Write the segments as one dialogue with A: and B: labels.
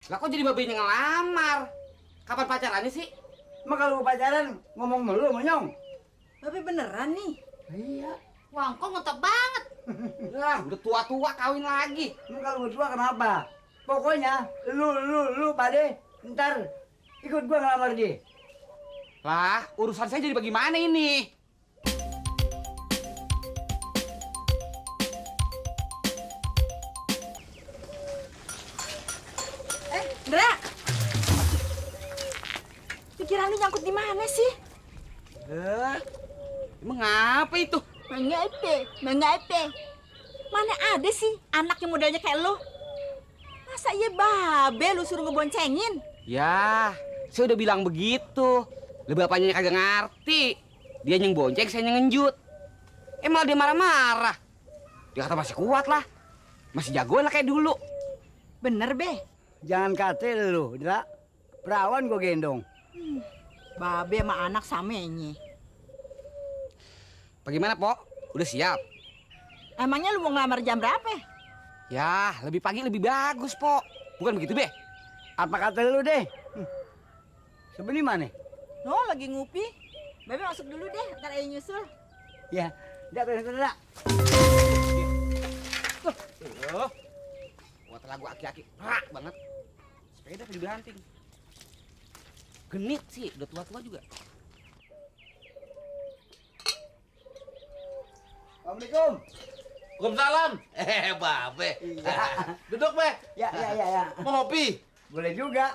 A: Lah kok jadi babe yang ngelamar? Kapan pacarannya sih?
B: Emang kalau pacaran ngomong mulu monyong.
C: Babe beneran nih?
B: Iya.
C: Wah, kok ngetop banget.
A: Lah udah tua-tua kawin lagi.
B: Emang kalau berdua kenapa? Pokoknya lu pade ntar ikut gua ngelamar dia.
A: Lah urusan saya jadi bagaimana ini?
C: Ndra! Pikiran lu nyangkut di mana sih?
A: Emang apa itu?
C: Mengapa? Mana ada sih anak yang modelnya kayak lu? Masa iya babe lu suruh ngeboncengin?
A: Ya, saya udah bilang begitu. Lah bapaknya kagak ngerti. Dia yang bonceng, saya yang ngenjut. Malah dia marah-marah. Dia kata masih kuat lah. Masih jagoan lah kayak dulu.
C: Bener, Be.
B: Jangan kate lu, Dra. Perawan gua gendong.
C: Babe sama anak samenye.
A: Bagaimana, Pok? Udah siap?
C: Emangnya lu mau ngelamar jam berapa?
A: Ya, lebih pagi lebih bagus, Pok. Bukan begitu, Be?
B: Apa kata lu deh? Sebenarnya mana?
C: Oh, lagi ngupi. Babe masuk dulu deh, ntar Ayo nyusul.
B: Ya, Dra.
A: Buat lagu aki-aki rak banget. Sepeda tadi dibanting. Genit sih, udah tua-tua juga.
B: Assalamualaikum.
D: Waalaikumsalam. Babe.
B: Iya.
D: Duduk, Be.
B: Ya.
D: Mau kopi?
B: Boleh juga.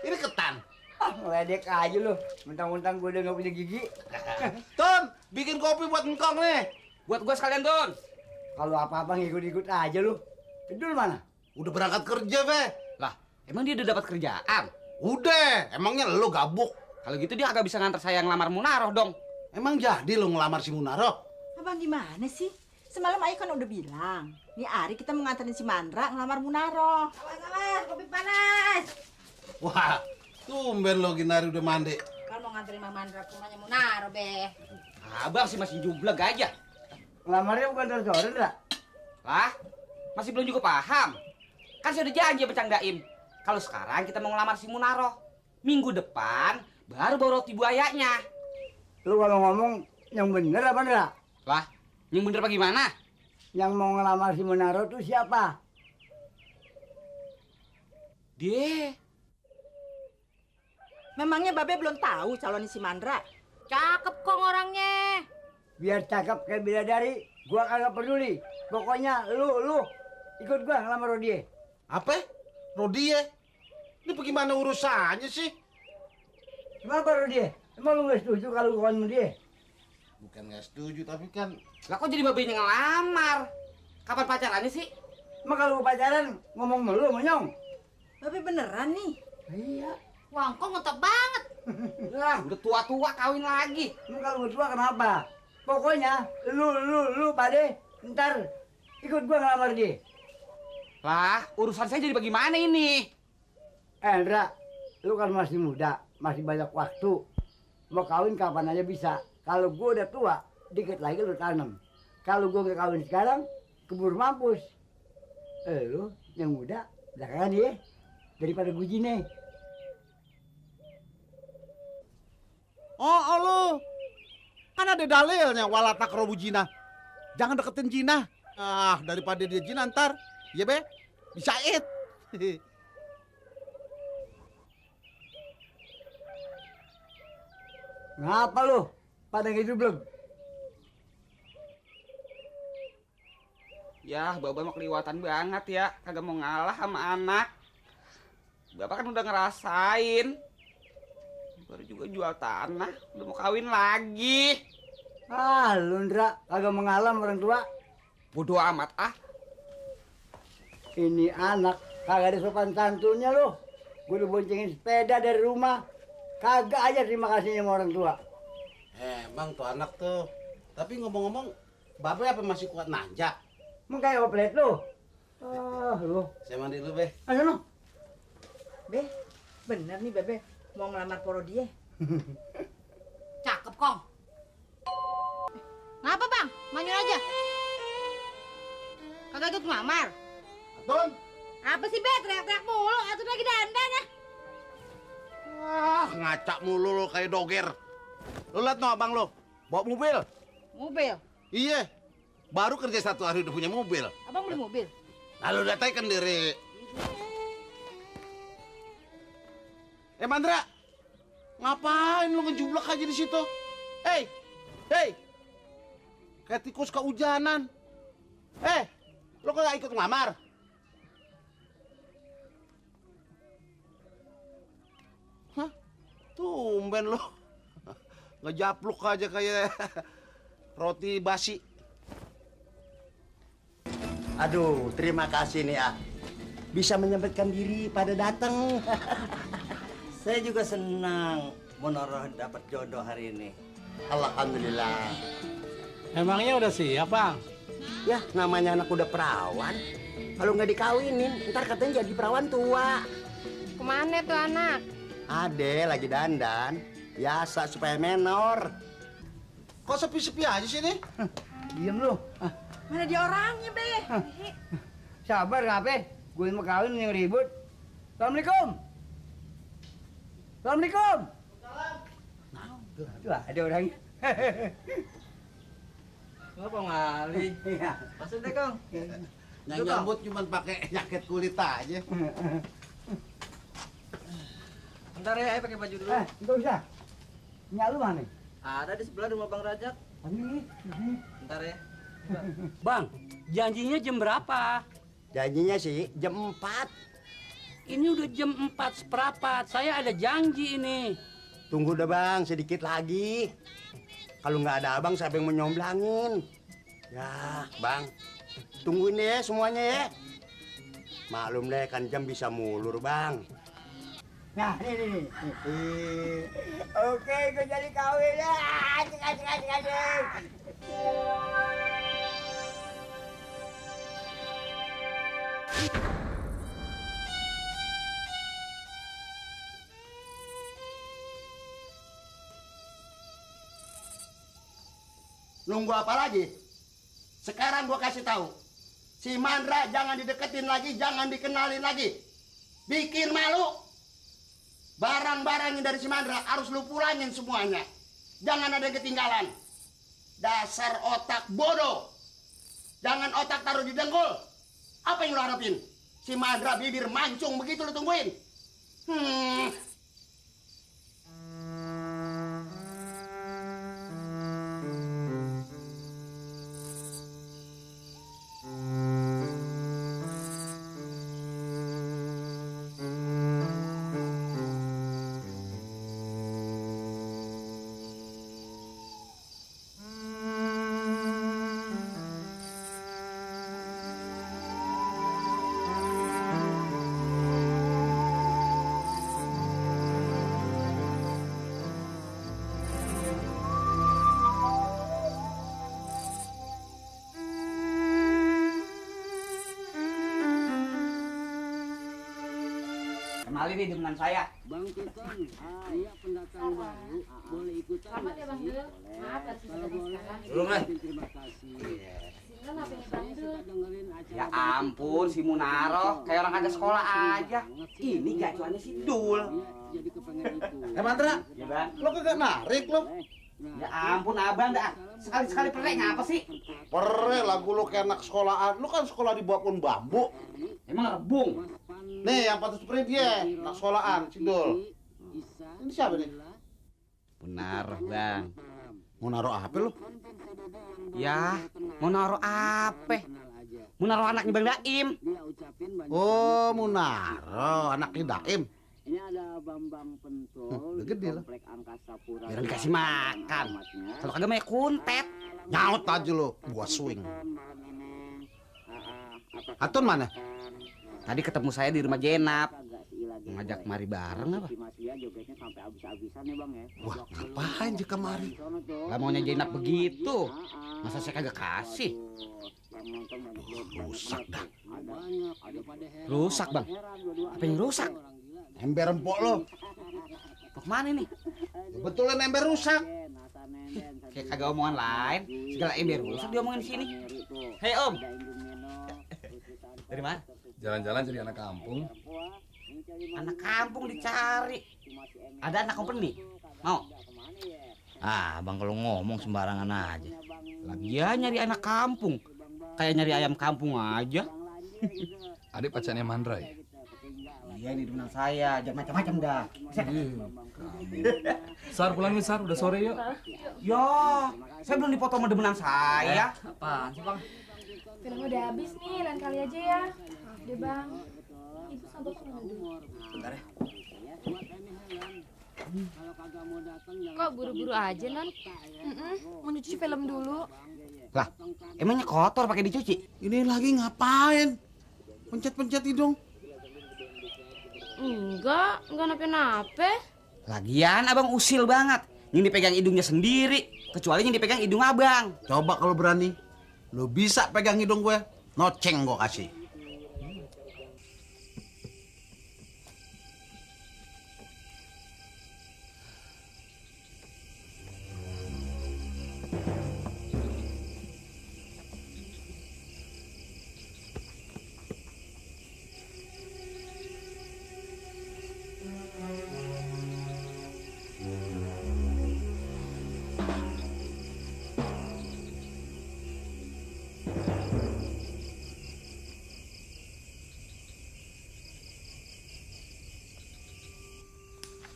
D: Ini ketan.
B: Ngeledek aja lu. Mentang-mentang gue udah gak punya gigi.
D: Ton, bikin kopi buat engkong nih.
A: Buat gua sekalian, Don.
B: Kalau apa-apa ngikut-ikut aja lu. Pedul mana?
D: Udah berangkat kerja, Be.
A: Lah, emang dia udah dapat kerjaan?
D: Udah, emangnya lu gabuk?
A: Kalau gitu dia kagak bisa nganter saya ngelamar Munaroh dong.
D: Emang jadi lu ngelamar si Munaro?
C: Abang gimana sih? Semalam Ayo kan udah bilang. Nih Ari kita mau nganterin si Mandra ngelamar Munaro. Awas, kopi panas.
D: Wah, tumben lo Ginari udah mandi.
C: Kan mau nganterin Mang Mandra ke rumahnya Munaro, Be.
A: Abang sih masih jubleg aja.
B: Ngelamarnya bukan sore, Dra.
A: Lah, masih belum juga paham. Kan saya udah janji sama Cang Daim. Kalau sekarang kita mau ngelamar si Munaroh. Minggu depan baru bawa roti buayanya.
B: Lu kalau ngomong yang bener apa, Dra?
A: Lah, yang bener apa gimana?
B: Yang mau ngelamar si Munaro tuh siapa?
A: Dia.
C: Memangnya Babe belum tahu calon si Mandra? Cakep kok orangnya.
B: Biar cakep kayak bidadari, gua kagak peduli. Pokoknya lu ikut gua ngelamar dia.
D: Apa? Rodie? Ini bagaimana urusannya sih?
B: Kenapa dia? Emang lu gak setuju kalau gua sama dia?
D: Bukan nggak setuju, tapi kan
A: Lah kok jadi babe yang ngelamar? Kapan pacarannya sih?
B: Emang kalau pacaran ngomong mulu monyong.
C: Babe beneran nih?
B: Iya.
C: Wah, kok ngetop banget.
A: Lah udah tua-tua kawin lagi.
B: Emang kalau berdua kenapa? Pokoknya lu pade ntar ikut gua ngelamar dia.
A: Lah urusan saya jadi bagaimana ini?
B: Ndra, lu kan masih muda, masih banyak waktu. Mau kawin kapan aja bisa. Kalau gua udah tua, dikit lagi lu tanam. Kalau gua nggak kawin sekarang, keburu mampus. Lu yang muda, belakangan ya, daripada gue jine.
D: oh lu kan ada dalilnya walatak robu jina. Jangan deketin jina. Daripada dia jina ntar, ya Be, bisa it.
B: Ngapa lu? Pada ngejublek?
A: Ya, Bapak mah keliwatan banget ya. Kagak mau ngalah sama anak. Bapak kan udah ngerasain. Baru juga jual tanah. Udah mau kawin lagi.
B: Lu Ndra, kagak mengalam orang tua.
A: Bodoh amat ah.
B: Ini anak kagak ada sopan santunnya lu. Gue udah boncengin sepeda dari rumah. Kagak aja terima kasihnya sama orang tua.
D: Emang tuh anak tuh. Tapi ngomong-ngomong, Babe apa masih kuat nanjak?
B: Emang kayak oplet lu. Lu.
D: Saya mandi dulu, Be.
B: Ayo lu.
C: Be, bener nih Babe mau ngelamar poro dia. Cakep kong. Ngapa bang? Manyun aja. Kagak ikut ngelamar.
D: Atun,
C: Apa sih Be? Teriak-teriak mulu. Atun lagi dah.
D: ngaca mulu lo kayak doger. Lo liat no abang lo, bawa mobil.
C: Mobil?
D: Iya, baru kerja 1 hari udah punya mobil.
C: Abang beli mobil?
D: Lalu dataikan diri. Mandra, ngapain lo ngejublak aja di situ? Hei, kayak tikus kehujanan. Lo kagak ikut ngelamar? Hah? Tumben lo. Ngejapluk aja kayak roti basi.
B: Aduh, terima kasih nih, bisa menyempatkan diri pada datang. Saya juga senang Monoroh dapat jodoh hari ini. Alhamdulillah.
E: Emangnya udah siap, Bang?
B: Ya, namanya anak udah perawan. Kalau nggak dikawinin, ntar katanya jadi perawan tua.
F: Kemana tuh anak?
B: Ade lagi dandan. Biasa supaya menor.
D: Kok sepi-sepi aja sih nih?
B: Diem lu.
C: Mana dia orangnya, Be?
B: Sabar, ngapain? Gue mau kawin yang ribut. Assalamualaikum. Assalamualaikum. Tuh ada orang.
E: Apa ngali?
B: Iya.
E: Masuk deh, Kang.
D: Yang nyambut cuma pakai jaket kulit aja.
E: Bentar ya, pakai baju dulu.
B: Enggak usah. Nyak lu mana?
E: Ada di sebelah rumah Bang Rajak. Bentar ya.
G: Bang, janjinya jam berapa?
B: Janjinya sih jam 4.
G: Ini udah jam 4:15. Saya ada janji ini.
B: Tunggu deh bang, sedikit lagi. Kalau nggak ada abang, siapa yang menyomblangin? Ya, bang. Tungguin deh semuanya ya. Maklum deh, kan jam bisa mulur bang. Nah, ini. Oke, gue jadi kawin ya. Asik. Nunggu apa lagi? Sekarang gua kasih tahu. Si Mandra jangan dideketin lagi, jangan dikenalin lagi. Bikin malu. Barang-barangnya dari si Mandra harus lu pulangin semuanya. Jangan ada yang ketinggalan. Dasar otak bodoh. Jangan otak taruh di dengkul. Apa yang lu harapin? Si Mandra bibir mancung begitu lu tungguin.
A: Kenalin nih dengan saya.
H: Bang Tukang, iya pendatang baru, boleh ikutan?
F: Selamat ya Bang Dul. Maaf atas
H: Kalau boleh,
A: Belum, Mas.
H: terima kasih.
F: Singan apa nih Bang
H: Saya
F: Dul?
H: suka dengerin acara.
A: Ya ampun, si Munaro kayak orang kagak sekolah aja. Ini gacuannya si Dul.
H: Iya, jadi kepengen itu.
D: Mandra,
A: Ya bang.
D: lo kagak narik lo?
A: Ya ampun abang dah. Sekali-sekali perek ngapa sih?
D: Pere lagu lo kayak anak sekolahan. Lo kan sekolah di bawah pohon bambu.
A: Emang rebung.
D: Nih yang patut spray dia, anak sekolahan, Sidul. Ini siapa nih?
A: Benar bang.
D: Mau naruh apa lo?
A: Ya mau naruh apa? Mau naruh anaknya Bang Daim.
D: Oh, mau naruh anaknya Daim.
H: Ini ada Bambang Pentol
D: Udah gede
H: di
D: lah.
H: Komplek Angkasa Pura.
A: Biar dikasih makan. Kalau kagak mah ya kuntet.
D: Nyaut aja lo, gua swing. Atun mana?
A: Tadi ketemu saya di rumah Jenap. Ngajak mari bareng apa?
H: jogetnya sampai habis-habisan nih Bang ya.
D: Wah, ngapain dia kemari?
A: Lah maunya Jenap begitu. Masa saya kagak kasih?
D: Rusak dah.
A: Rusak bang. Apa yang rusak?
D: Ember empok lo.
A: Mau kemana nih?
D: Betulnya ember rusak.
A: Kayak kagak omongan lain. Segala ember rusak diomongin di sini. Hei om. Dari mana?
I: Jalan-jalan jadi anak kampung.
A: Anak kampung dicari. Ada anak company? Mau?
G: Ah, Bang kalau ngomong sembarangan aja.
A: Lagian nyari anak kampung. Kayak nyari ayam kampung aja.
I: Adik pacarnya Mandra ya?
A: Iya, ini teman saya. Jangan macam-macam dah.
I: Sar pulang nih Sar, udah sore yuk.
A: Yo, saya belum dipoto sama demenan saya.
G: Apaan sih, Bang?
F: Film udah habis nih, lain kali aja ya. Maaf deh bang. Ibu sama bapak mana dulu?
G: Bentar ya.
F: Kok buru-buru aja non? Mau nyuci film dulu.
A: Lah, emangnya kotor pakai dicuci?
D: Ini lagi ngapain? Pencet-pencet hidung.
F: Enggak nape-nape.
A: Lagian abang usil banget. Yang dipegang hidungnya sendiri. Kecuali yang dipegang hidung abang.
D: Coba kalau berani, lu bisa pegang hidung gue, noceng gue kasih.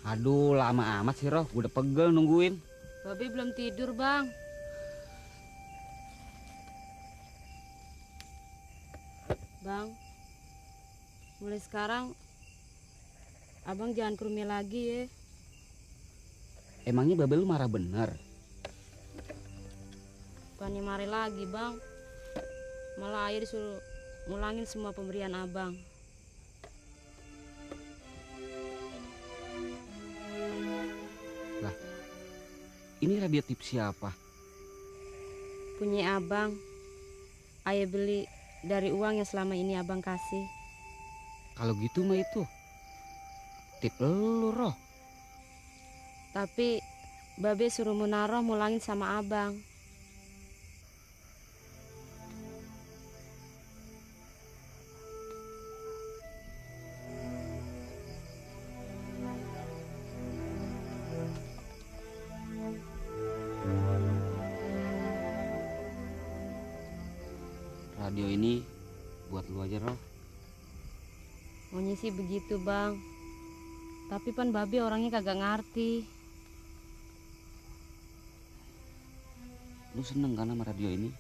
A: Aduh, lama amat sih, Roh. Udah pegel nungguin.
F: Babe belum tidur bang. Bang, mulai sekarang abang jangan ke rumah lagi ya.
A: Emangnya Babe lu marah bener?
F: Bukannya mari lagi bang. Malah ayah disuruh ngulangin semua pemberian abang.
A: Ini radio tip siapa?
F: Punya abang. Ayah beli dari uang yang selama ini abang kasih.
A: Kalau gitu mah itu tip lu, Roh.
F: Tapi Babe suruh Munaroh mulangin sama abang.
A: Radio ini buat lu aja, Roh.
F: Maunya sih begitu bang. Tapi pan Babe orangnya kagak ngerti.
A: Lu seneng kan sama radio ini?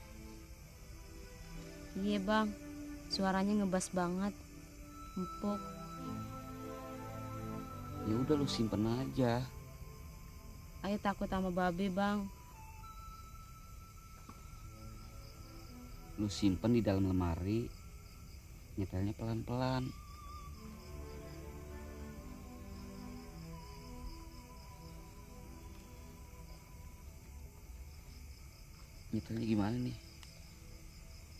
F: Iya bang. Suaranya ngebas banget. Empuk.
A: Ya udah lu simpen aja.
F: Ayo takut sama Babe bang.
A: Lu simpen di dalam lemari. Nyetelnya pelan-pelan. Nyetelnya gimana nih?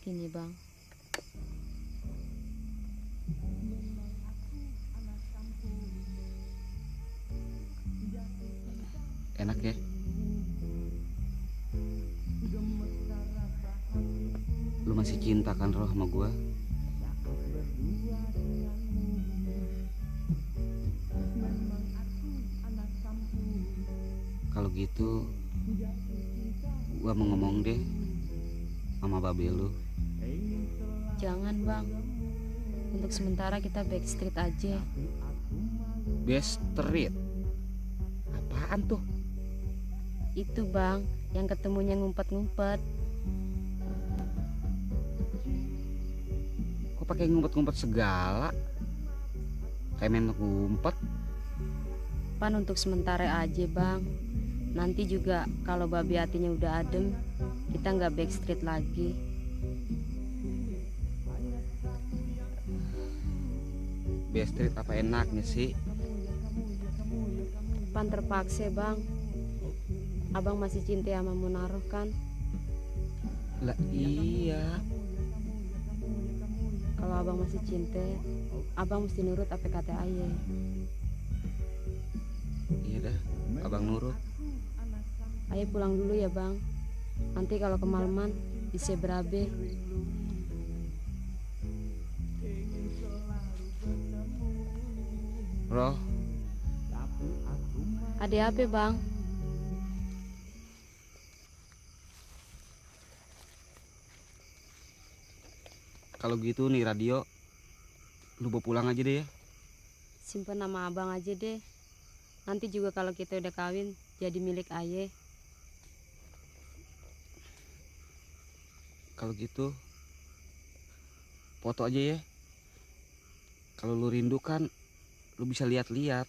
F: Gini bang.
A: Enak ya? Lu masih cinta kan, Roh, sama gua? Kalau gitu gua mau ngomong deh sama Babe lu.
F: Jangan bang. Untuk sementara kita backstreet aja.
A: Backstreet? Apaan tuh?
F: Itu bang, yang ketemunya ngumpet-ngumpet.
A: Kok pakai ngumpet-ngumpet segala? Kayak main ngumpet.
F: Pan untuk sementara aja bang. Nanti juga kalau Babe hatinya udah adem, kita nggak backstreet lagi.
A: Backstreet apa enaknya sih?
F: Pan terpaksa bang. Abang masih cinta sama Munaroh kan?
A: Lah iya.
F: Kalau abang masih cinta, abang mesti nurut apa kata ayah.
A: Iya dah, abang nurut.
F: Ayah pulang dulu ya bang. Nanti kalau kemalaman bisa berabe.
A: Bro,
F: Ada apa bang?
A: kalau gitu nih radio, lu bawa pulang aja deh ya.
F: Simpen nama abang aja deh. Nanti juga kalau kita udah kawin jadi milik Aye.
A: Kalau gitu, foto aja ya. Kalau lu rindu kan, lu bisa lihat-lihat.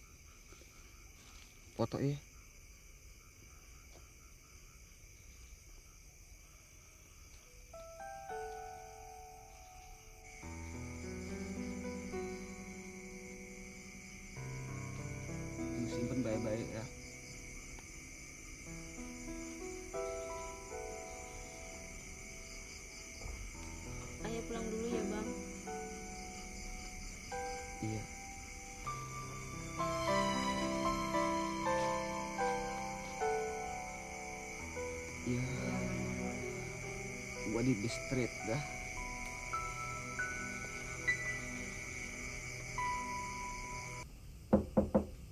A: Foto ya. Lu simpen baik-baik ya.
F: Aye pulang dulu ya bang.
A: Iya. Ya, gua di street dah.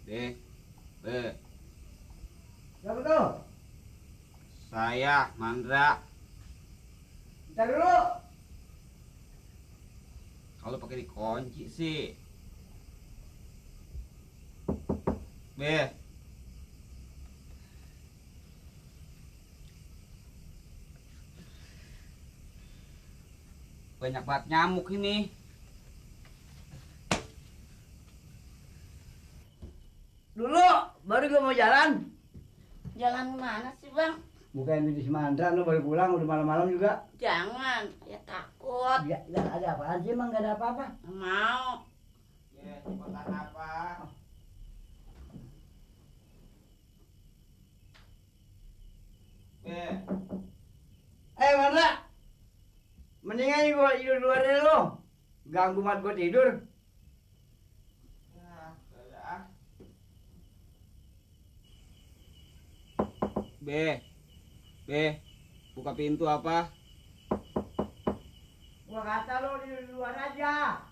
A: Deh,
B: Siapa tuh?
A: saya Mandra.
B: Bentar dulu.
A: Kalau pakai dikunci sih. Banyak banget nyamuk ini.
B: Dulu, baru gue mau jalan.
C: Jalan mana sih bang?
B: Bukan di Semandra, lu baru pulang udah malam-malam juga.
C: Jangan, ya takut.
B: Ya, ada apaan sih emang gak ada apa-apa.
C: Nggak mau.
A: Ya, cepetan apa?
B: Mandra, mendingan gue tidur luar deh lo. Ganggu mat gue tidur.
A: Buka pintu apa?
B: Gua kata lo tidur di luar aja.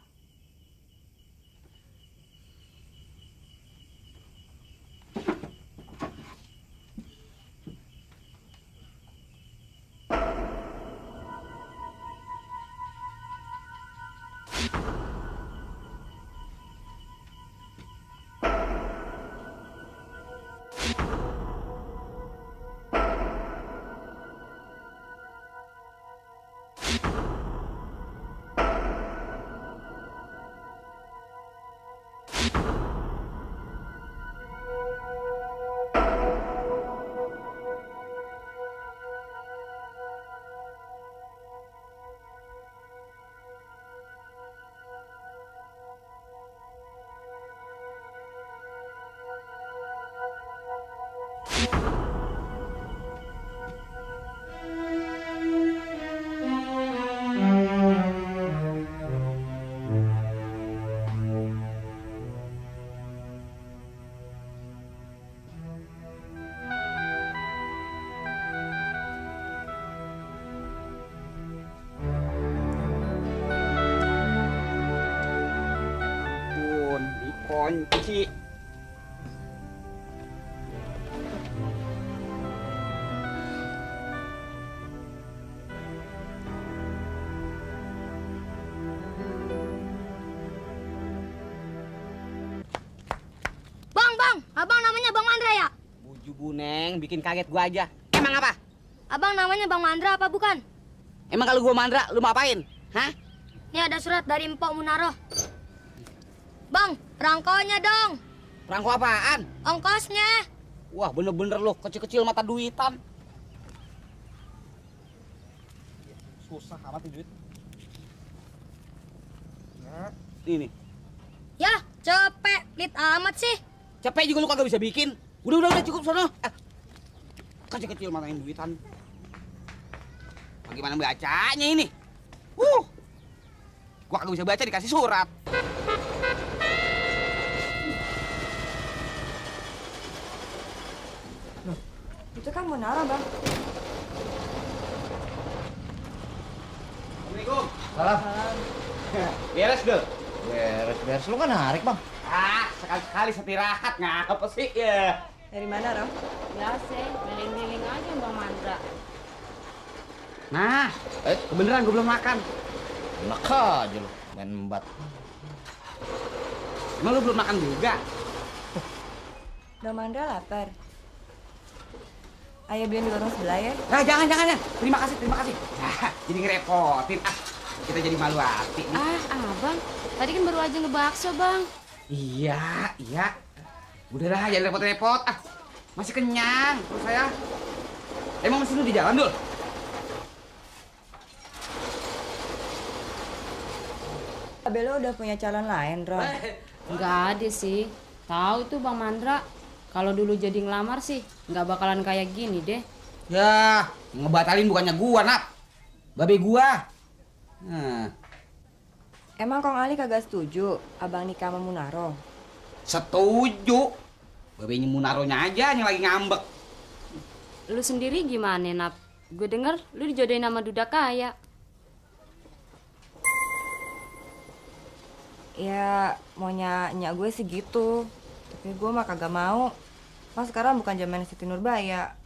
A: Dikunci.
J: Bang, abang namanya Bang Mandra ya?
A: Buju Buneng, bikin kaget gua aja. Emang apa?
J: Abang namanya Bang Mandra apa bukan?
A: Emang kalau gua Mandra, lu mau apain? Hah?
J: Ini ada surat dari Mpok Munaro. Bang, rangkonya dong.
A: Perangko apaan?
J: Ongkosnya.
A: Wah, bener-bener lu, kecil-kecil mata duitan. Susah amat nih duit. Ini.
J: Ya, cepet. Pelit amat sih.
A: Cepet juga lu kagak bisa bikin. Udah cukup sono. Kecil-kecil matain duitan. Bagaimana bacanya ini? Gua kagak bisa baca dikasih surat.
C: Itu kan Munara bang.
A: Assalamualaikum.
B: Salam.
A: Beres, Del?
B: Beres, lu kan narik bang.
A: Ah, sekali-sekali istirahat ngapa sih ya?
C: Dari mana, Roh?
F: Biasa, keliling-keliling aja Bang Mandra.
A: Nah, kebeneran gue belum makan.
E: Enak aja lu, main embat.
A: Emang lu belum makan juga?
C: Bang Mandra lapar. Ayo beliin di warung sebelah ya.
A: Nah, jangan ya. Terima kasih. Nah, jadi ngerepotin. Kita jadi malu hati.
F: Abang, tadi kan baru aja ngebakso, Bang.
A: Iya. Udahlah, jangan repot-repot. Masih kenyang perut saya. Emang mesin lu di jalan, Dul?
C: Babe lo udah punya calon lain, Roh.
F: Nggak ada sih. Tahu tuh Bang Mandra, kalau dulu jadi ngelamar sih nggak bakalan kayak gini deh.
A: Ya, ngebatalin bukannya gua, Nap. Babe gua. Nah,
C: Emang Kong Ali kagak setuju abang nikah sama Munaro?
A: setuju. Babenya Munaronya aja yang lagi ngambek.
F: Lu sendiri gimana, Nap? Gue denger lu dijodohin sama duda kaya.
C: Ya, maunya nyak gue sih gitu. Tapi gue mah kagak mau. Mas sekarang bukan zaman Siti Nurbaya.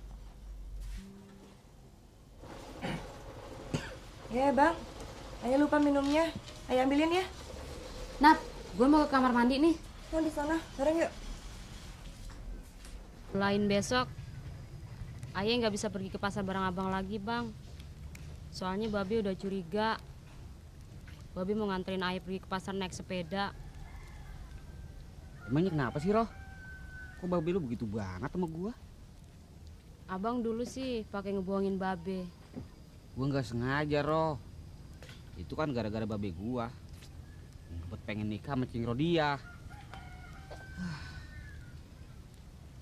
C: Ya, Bang. Ayo lupa minumnya. Ayo ambilin ya.
F: Nap, gue mau ke kamar mandi nih.
C: Mau di sana. Bareng yuk.
F: Lain besok, Ayah nggak bisa pergi ke pasar bareng abang lagi, Bang. Soalnya Babe udah curiga. Babe mau nganterin Ayah pergi ke pasar naik sepeda.
A: Emangnya kenapa sih, Roh? Kok Babe lu begitu banget sama gua?
F: Abang dulu sih pakai ngebohongin Babe.
A: Gua nggak sengaja, Roh. Itu kan gara-gara Babe gua. Ngebet pengen nikah sama Cing Rodia.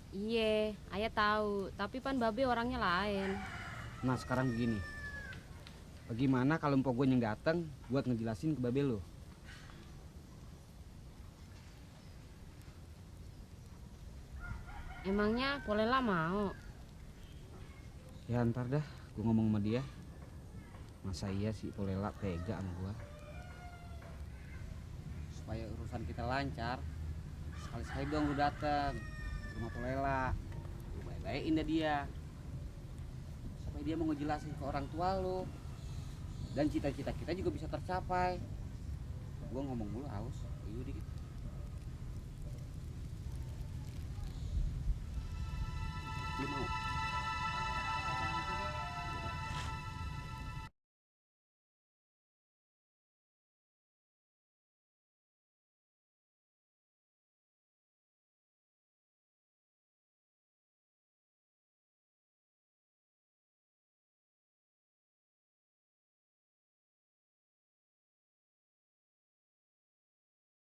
F: Iya, Ayah tahu. Tapi pan Babe orangnya lain.
A: Nah, sekarang begini. Bagaimana kalau empok gue yang datang buat ngejelasin ke Babe lu?
F: Emangnya Polela mau?
A: Ya ntar dah, gue ngomong sama dia. Masa iya sih Polela tega sama gue? Supaya urusan kita lancar, sekali-sekali dong lu datang ke rumah Polela. Lu baik-baikin dah dia. Supaya dia mau ngejelasin ke orang tua lu. Dan cita-cita kita juga bisa tercapai. Gue ngomong mulu haus, yuk dikit.